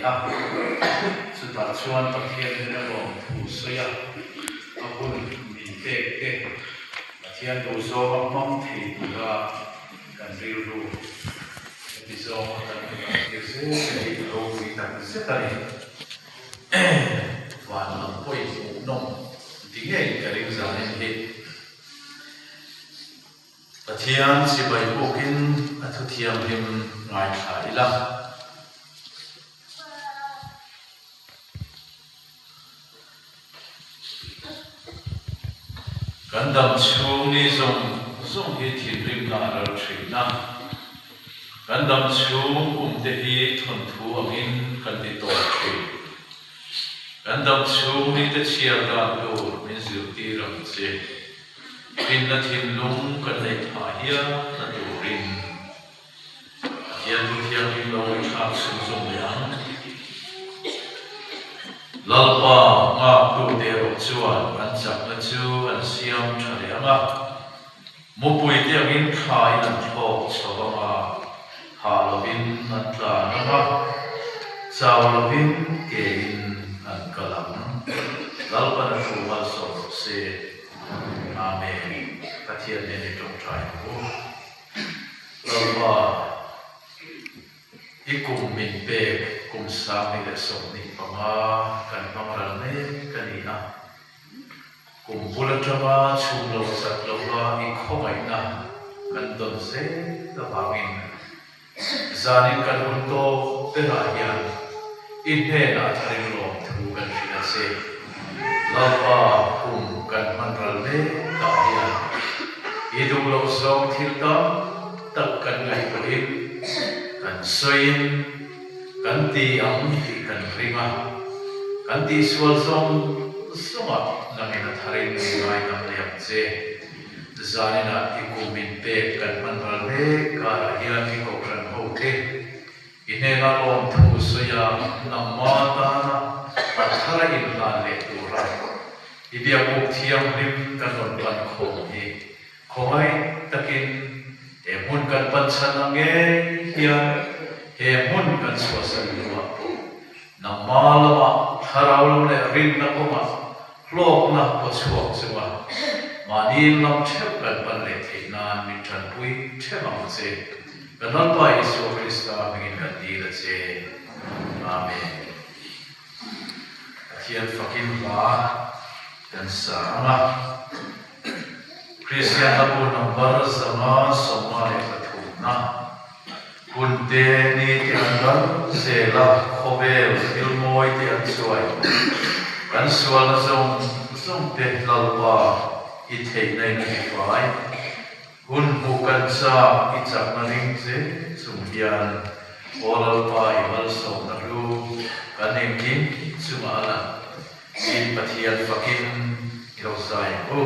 a, chutah chuan Pathian hnena lawmthu sawi a, a hun min pek te Pathian duhzawng a hmang thei tura kan rilru heti zawnga kan inkaltir zel te hi a ropui tak zet a ni. Van lam pawhin hmuhnawm ti ngei ka ring zanin hi. Pathian chibai bukin a thu thianghlim ngaithla ila. Kan dam chhung ni zawng zawng hi thinrimna a ral thin a. Kan dam chhung kum te hi thawnthu angin kan ti tawp thin. Kan dam chhung ni te chhiar dan tur min zirtir ang che. Finna thinlung kan neih phah hial na turin Pathian thu thianghlim lo i thlak chhunzawm leh ang. Lalpa ngaktu te erawh chuan an chakna chu an siam tha leh ang a, mupui te angin thlain an thlawk chho ang a, hah lovin an tlan ang a, chau lovin kein an kal ang. Lalpan a thu malsawm rawh se. Amen. Pathian nen i tawngtai ang u. Lalpa, i kum min pek kum 2025 kan hmang ral mek a ni a. Kum bul atanga chhum lo chat lova i khawngaihna kan dawn zel avangin Zanin kan hun tawp berah hian i hnenah tharin lawmthu kan hrilh a che. Lalpa kum kan hman ral mekah hian i duh loh zawng thil tam tak kan ngaihtuahin, kan sawiin, kan ti ang tih kan ring a, kan tihsual zawng zawngah nangin a tharin i ngaidam leh ang che. Zaninah i kum min pek kan hman ral mek karah hian i kohhran ho te i hnena lawmthu sawi a nangma tana a thar a inhlan leh tura i biakbuk thianghlim kan rawn pan khawm hi khawngaih takin he hmun kan pan chhan ang ngei hian he hmun kan chhuahsan hnuah pawh nangma lamah thlarau lam leh rinna kawngah Hlawkna paw chhuak chunga mahni in lam theuh kan pan leh theih nan min tanpui theuh ang che. Kan Lalpa Isua Krista hmingin kan dil a che. Amen. Pathian fakin hla kan sa ang a. Kristian hlabu number 553 na Hun te ni te an ral zel a, khawvel thil mawi te an chuai. Kan sualna zawng zawng te Lalpa i theihna in a ti fai. Hun hmuh kan chak i chakna ring zel chung hian Aw Lalpa i malsawmna hlu kan engkim chungah a lang. Sin Pathian fakin i lo zai ang u.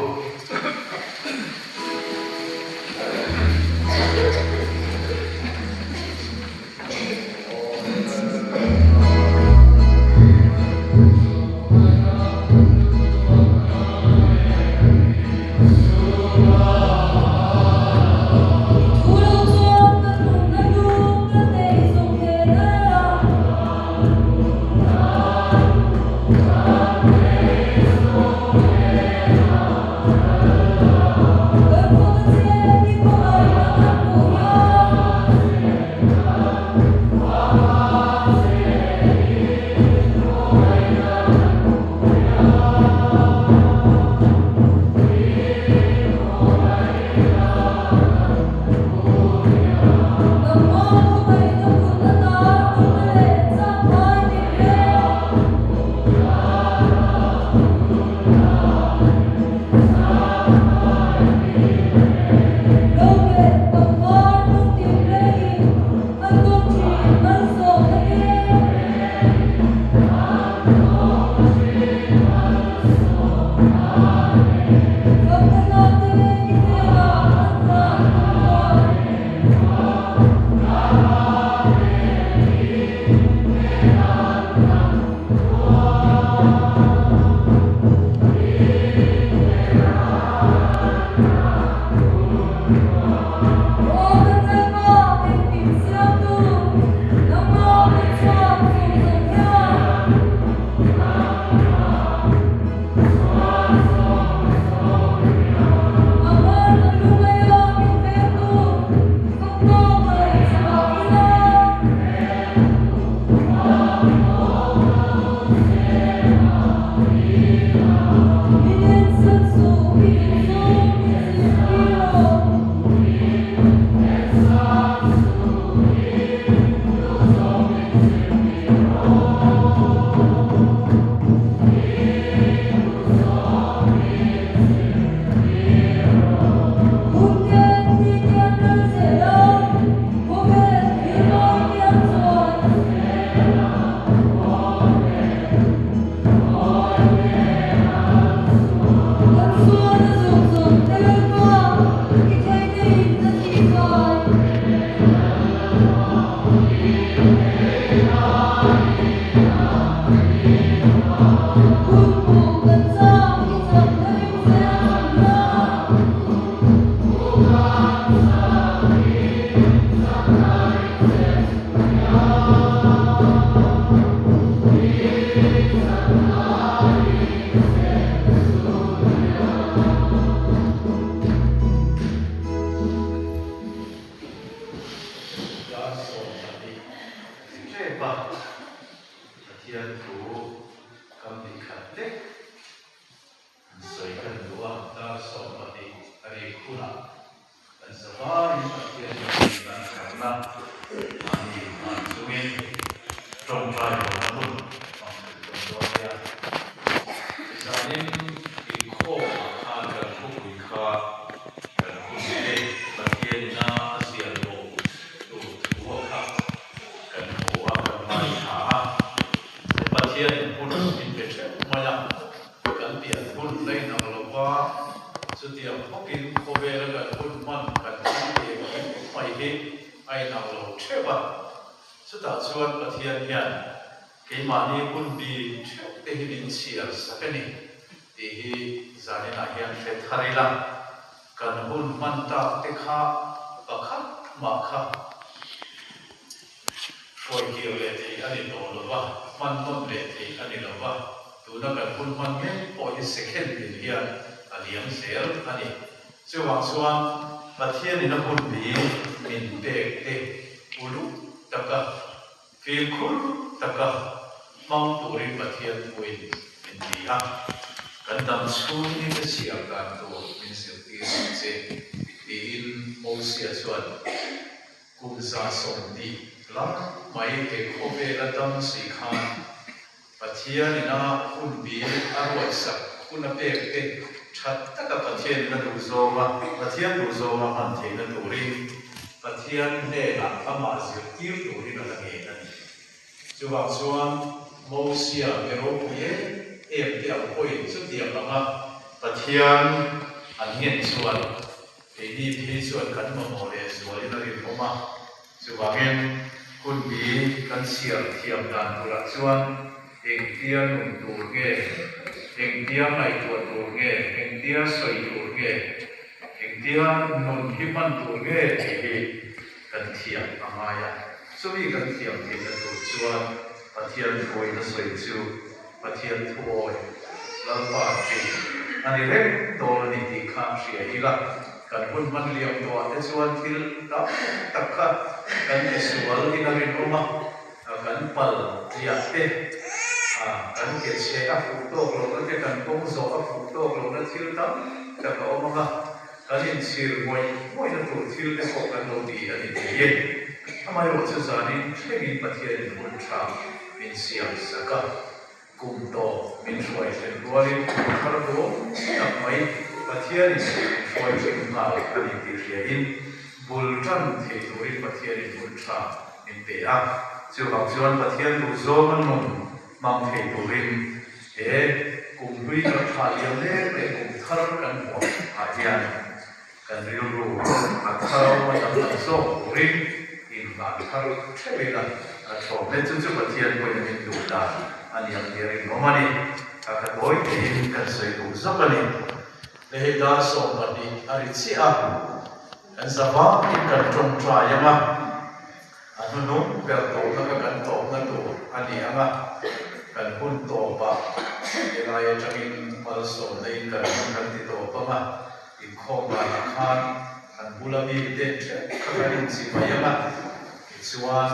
Pathian thu kam ni khat lek an sawi kan duh a, dar 20 a rik hunah kan zavaiin Pathian hian kan harhna mahni hman chungin tawngtai lohna hun hmang thei dawn dawn nia. Zanin inkhawmah khan kan thupui kha kan hun te Pathianina a ziah loh tur thu a kha kan hmu a, kan ngaithla a. Pathianin hun min pe theuh mai a, kan pian hun la inang lo va, chutiang bawkin khawvela kan hun hman kan thil eng em mai hi a inang lo theuh a. Chutah chuan Pathian hian keimahni hun bi theuh te hi min chhiar sak a ni tih hi zaninah hian hre thar ila, kan hun hman tak te kha pakhat mah kha Hruai kir leh theih a ni tawh lo va, hman nawn leh theih a ni lo va, tuna kan hun hman mek pawh hi second tin hian a liam zel a ni. Chuvang chuan Pathianin a hun bi min pek te uluk taka, fimkhur taka hmang turin Pathian thuin min ti a, kan dam chhungin te chhiar dan tur min zirtir ang che tiin Mosia chuan Kum 120 lam mai he khawvela dam si khan Pathian ina hun bi a ruatsak hun a pek te that taka Pathian ina duhzawnga Pathian duhzawnga hman theihna turin Pathian hnenah amah zirtir turin a la ngen a ni. Chuvang chuan Mosia mi ropui em em te ang pawhin chutiang anga Pathian an ngen chuan Keini phei chuan kan mamawh leh zualin a rinawm a, chuvangin hunbi kan chhiar thiam dan turah chuan engtia nun tur nge, engtia ngaihtuah tur nge, engtia sawi tur nge, engtia nun hi hman tur nge tih hi kan thiam a ngai a. Chumi kan thiam theihna tur chuan Pathian thuawina sawi chu Pathian thuawi Lalpa ṭih a ni reng dawn a ni tih kha hria ila, kan hun hman liam tawhah te chuan thil tam tak kha kan tisual in a rinawm a, kan pal tliah te, kan ke chhe a fuh tawk lohna te, kan kawng zawh a fuh tawk lohna thil tam tak a awm ang a, kan inchhir ngawih ngawihna tur thil te pawh kan lo ti a ni thei e. Amaherawhchu zanin thlengin Pathianin hun ṭha min siam sak a, kum tawp min hruai thlen rualin kum thar dawn tak mai Pathianin min hruai thleng nghal a ni tih hriain bul tan thei turin Pathianin hun tha min pe a. Chuvang chuan Pathian duhzawng a nun hmang thei turin he kum hlui kan thlah liam lek leh kum thar kan hmuah ah hian Kan rilru a thar a danglam zawk turin inhlan thar theuh ila a thlawm e. Chu chu Pathian pawhin min duh dan a ni ang tih a rinawm a ni. A ka tawi teiin kan sawi duh zawk a ni. Le hei dar 12 a ri chiah a, kan zavangin kan tawngtai ang a, a hnuhnung ber tawpna kha kan tawpna tur a ni ang a, kan hun tawpah helai atangin malsawmna in kan hun kan ti tawp ang a. Inkhawm danah khan kan bula mi te thenkhat an inchibai ang a, tichuan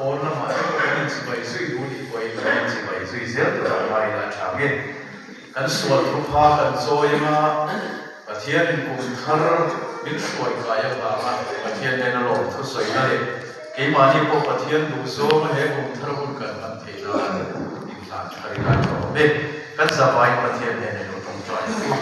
pawn lamah te pawh kan inchibai zui duh nih pawhin kan inchibai zui zel tur ang ngai ila a tha nge. Kan sual thupha kan chawi ang a, Pathianin kum thar min hruai kai avanga Pathian nena lawmthu sawina leh keimahni pawh Pathian duhzawnga he kum thar hun kan hman theih nan inhlan thar ila a tha awm e. Kan zavaiin Pathian hnenah i lo tawngtai ang u.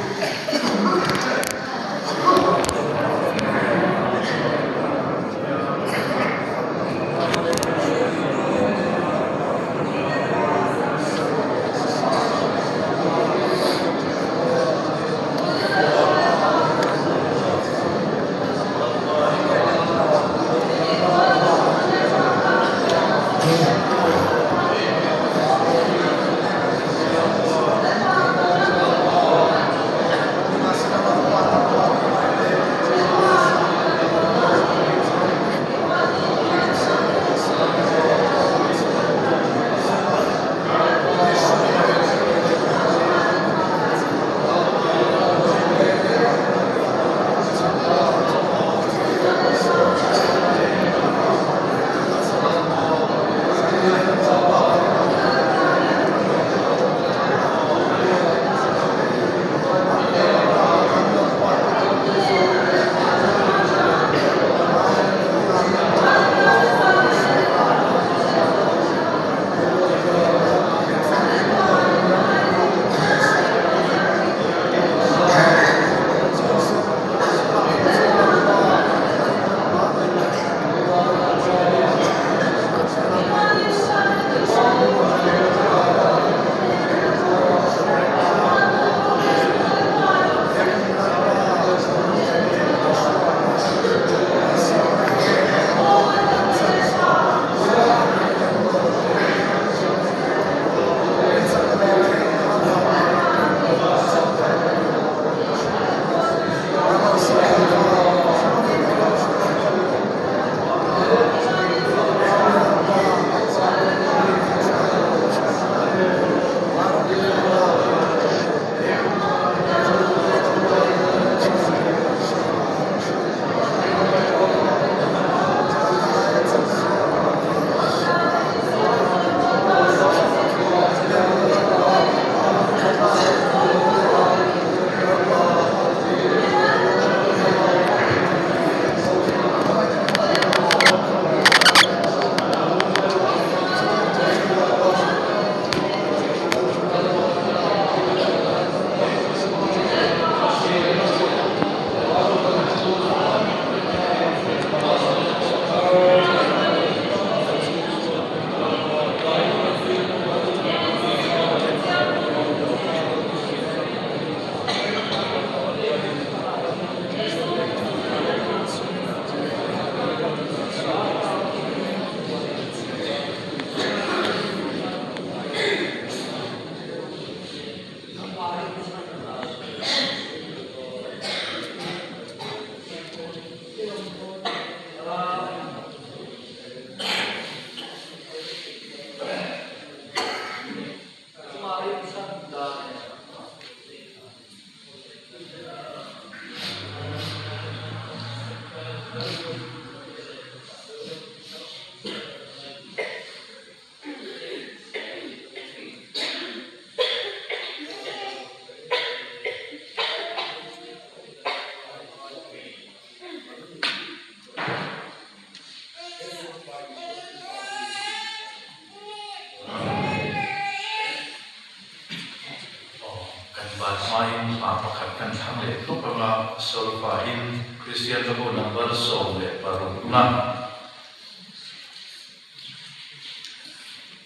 kan thlang leh tluk anga solfa-in Kristian Hlabu number 16 na.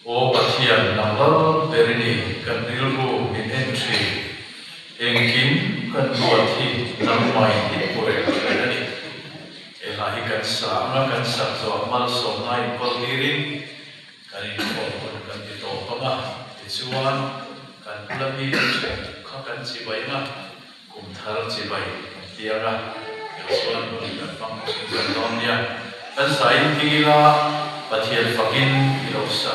Aw Pathian, nang lal ber i ni, kan rilru min en thin. Engkim kan ruat hi nangmain i hmu reng thin a ni. He hla hi kan sa anga kan sak zawh malsawmna inkawl tirin kan inkhawm hun kan ti tawp ang a, tichuan kan bula mi te kha kan chibai ang a. Kum thar chibai kan tiang a, tichuan hun kan hmang thin zan dawn nia. Kan sain ding ila Pathian fakin i lo sa.